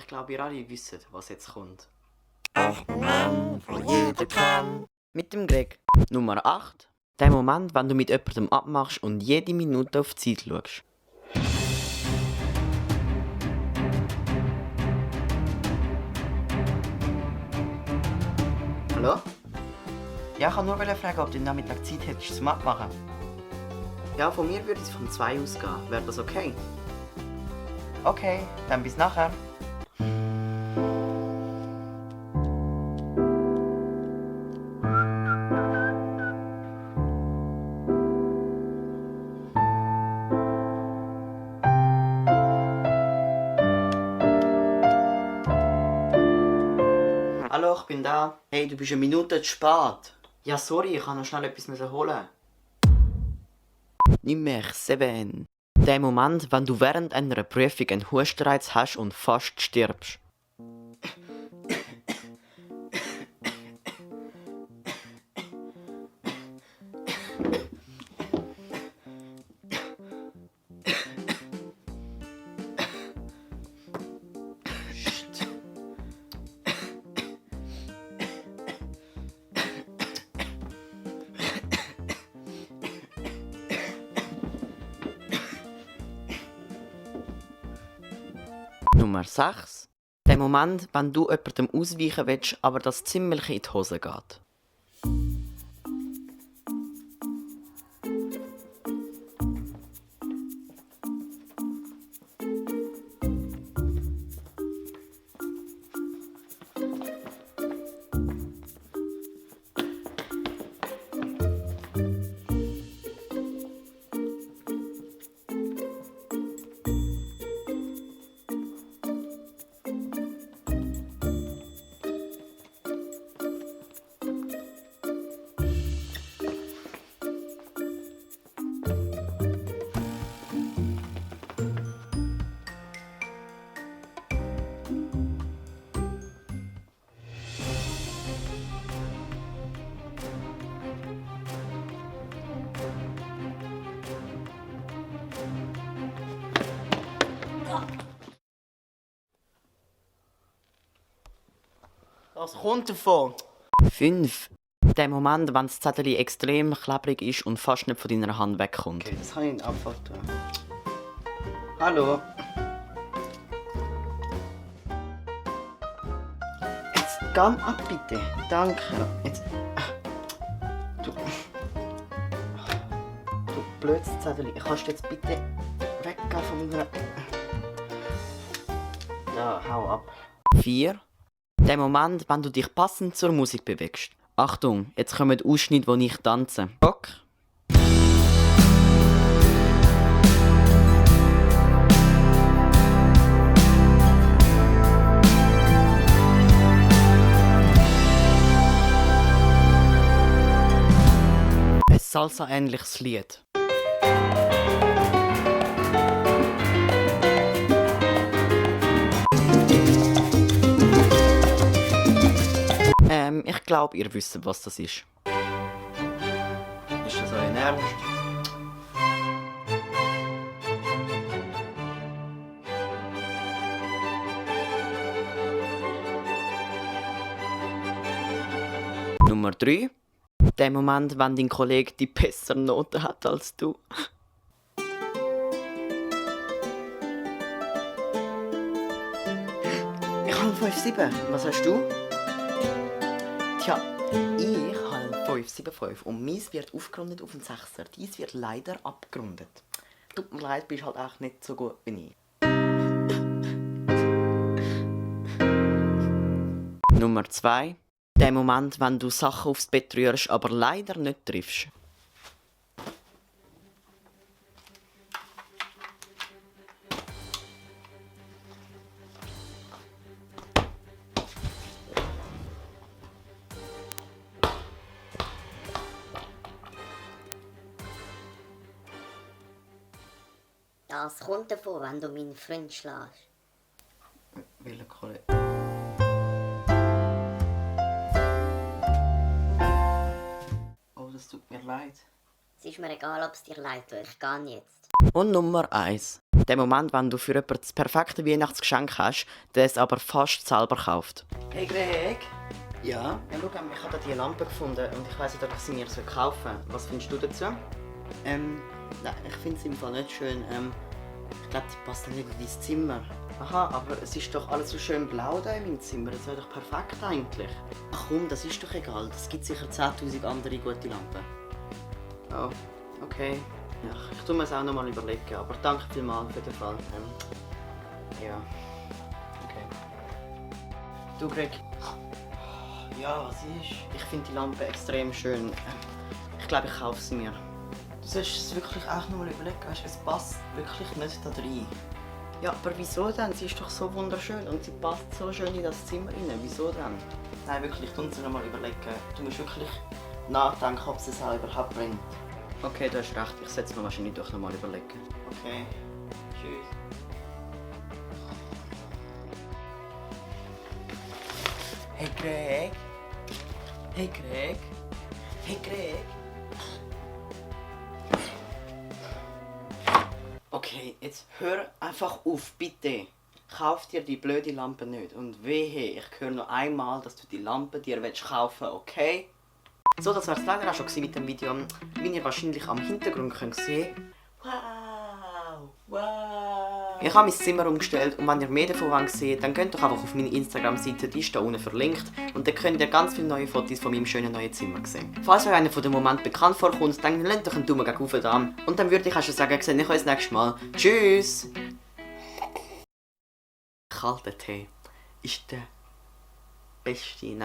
Ich glaube, ihr alle wisst, was jetzt kommt. Ach Mann, wo jeder kann. Mit dem Greg. Nummer 8. Der Moment, wenn du mit jemandem abmachst und jede Minute auf die Zeit schaust. Hallo? Ja, ich wollte nur fragen, ob du Nachmittag Zeit hättest zum Abmachen. Ja, von mir würde es von 2 ausgehen. Wäre das okay? Okay, dann bis nachher. Hallo, ich bin da. Hey, du bist eine Minute zu spät. Ja, sorry, ich kann noch schnell etwas holen. Nummer 7. Der Moment, wenn du während einer Prüfung einen Hustenreiz hast und fast stirbst. Nummer 6. Der Moment, wenn du jemandem ausweichen willst, aber das ziemlich in die Hose geht. Was kommt davon? 5. Der Moment, wenn das Zettel extrem klebrig ist und fast nicht von deiner Hand wegkommt. Okay, das kann ich einfach tun. Hallo. Jetzt komm ab bitte. Danke. Jetzt. Du blödes Zettel. Kannst du jetzt bitte weggehen von meiner. Ja, hau ab. 4. Der Moment, wenn du dich passend zur Musik bewegst. Achtung, jetzt kommen Ausschnitte, wo ich tanze. Bock. Ein Salsa-ähnliches Lied. Ich glaube, ihr wisst, was das ist. Ist das euer Ernst? Nummer 3. Der Moment, wenn dein Kollege die bessere Note hat als du. Ich habe 5,7. Was hast du? Tja, ich habe 5,75 und meins wird aufgerundet auf einen 6er. Dies wird leider abgerundet. Tut mir leid, bist halt auch nicht so gut wie ich. Nummer 2. Der Moment, wenn du Sachen aufs Bett rührst, aber leider nicht triffst. Das kommt davon, wenn du meinen Freund schlägst. Welcher Kollege? Oh, das tut mir leid. Es ist mir egal, ob es dir leid tut, ich gehe jetzt. Und Nummer 1. Der Moment, wenn du für jemanden das perfekte Weihnachtsgeschenk hast, der es aber fast selber kauft. Hey Greg! Ja? Ja, schau, ich habe diese Lampe gefunden und ich weiss nicht, ob ich sie mir kaufen soll. Was findest du dazu? Nein, ich finde sie im Fall nicht schön. Ich glaube, die passt nicht in dein Zimmer. Aha, aber es ist doch alles so schön blau da in meinem Zimmer. Das wäre doch perfekt eigentlich. Ach komm, das ist doch egal. Es gibt sicher 10'000 andere gute Lampen. Oh, okay. Ja, ich tue mir es auch noch mal überlegen, aber danke vielmals für den Fall. Ja. Okay. Du Greg. Ja, was ist? Ich finde die Lampe extrem schön. Ich glaube, ich kaufe sie mir. Du solltest es wirklich auch noch mal überlegen, weißt, es passt wirklich nicht da rein. Ja, aber wieso denn? Sie ist doch so wunderschön und sie passt so schön in das Zimmer rein. Wieso denn? Nein, wirklich, tu uns noch mal überlegen. Du musst wirklich nachdenken, ob es es auch überhaupt bringt. Okay, du hast recht. Ich setze mir wahrscheinlich doch noch mal überlegen. Okay. Tschüss. Hey Greg. Hey Greg. Hey Greg. Okay, jetzt hör einfach auf, bitte. Kauf dir die blöde Lampe nicht. Und wehe, ich höre noch einmal, dass du die Lampe dir kaufen willst, okay? So, das war es leider auch schon mit dem Video. Wie ihr wahrscheinlich am Hintergrund könnt sehen. Wow! Wow! Ich habe mein Zimmer umgestellt und wenn ihr mehr davon seht, dann geht doch einfach auf meine Instagram-Seite, die ist da unten verlinkt. Und dann könnt ihr ganz viele neue Fotos von meinem schönen neuen Zimmer sehen. Falls euch einer von den Momenten bekannt vorkommt, dann lasst doch einen Daumen gegen oben da. Und dann würde ich auch schon sagen, ich sehe euch das nächste Mal. Tschüss! Kalter Tee ist der beste.